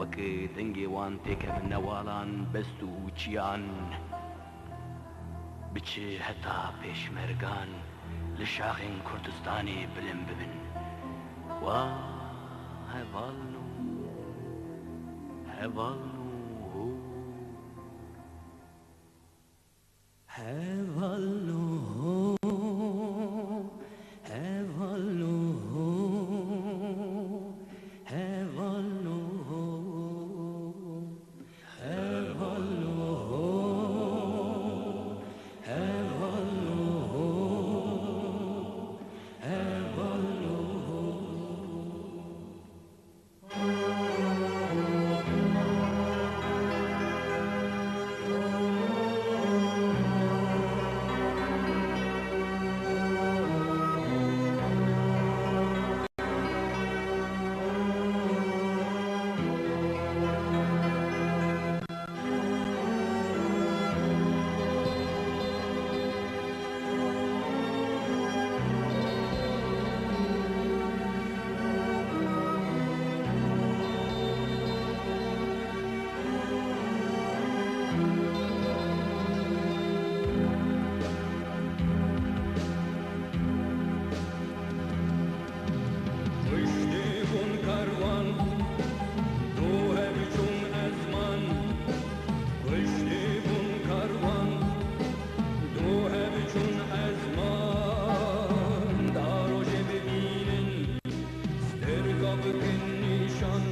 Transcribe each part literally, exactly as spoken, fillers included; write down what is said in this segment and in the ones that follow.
Weke dengê wan têkeve newalan, best û çiyan, biçe heta pêşmergan li şaxên Kurdistanê bilind bibin. Wa hevalno, hevalno ho. Hevalno ho, hevalno ho, hevalno ho, hevalno ho, hevalno ho, hevalno ho. Piştî bûn karwan, du hev çûn ezman. Piştî bûn karwan, du hev çûn ezman. Da rojê bibînin, stêrka bikin nîşan.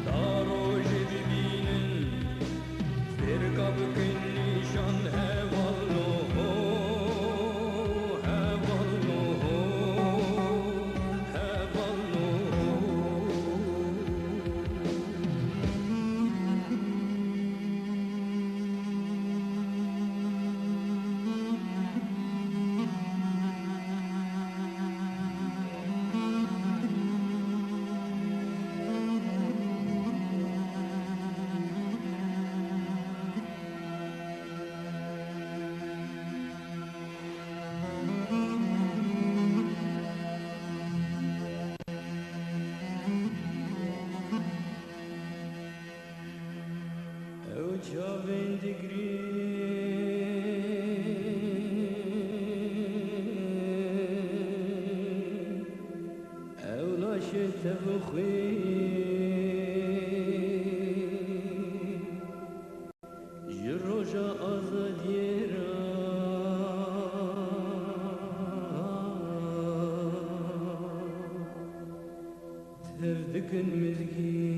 Da rojê bibînin, stêrka bikin nîşan. Hevalno ho, hevalno ho, hevalno ho. Ew çavên digrin, ew laşên tevxwîn, ji roja azadiyê re tev dikin mizgîn.